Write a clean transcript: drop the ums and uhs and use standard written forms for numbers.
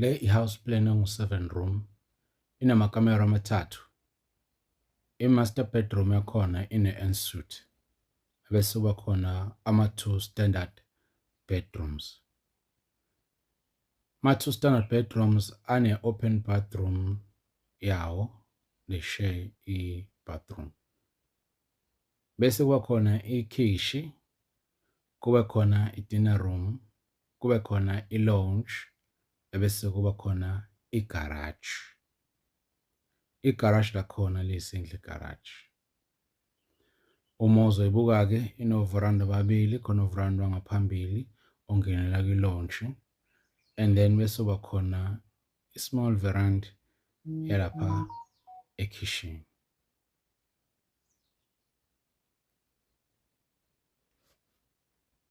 Le i-house plan engu-seven room, inamakamero amathathu. I-master bedroom yakhona ine-ensuite, ebese kuba khona ama-two standard bedrooms. Ma-two standard bedrooms ane-open bathroom yawo, they share i-bathroom. Bese kuba khona ikhishi, kube khona i-dinner room, kube khona i-lounge, ebese kuba khona i-garage. I-garage lakhona liyi-single garage. Uma uzoyibuka-ke inoveranda ababili, khona uveranda wangaphambili ongenela kwi-lounge and then bese kuba khona i-small veranda yalapha ekhishini.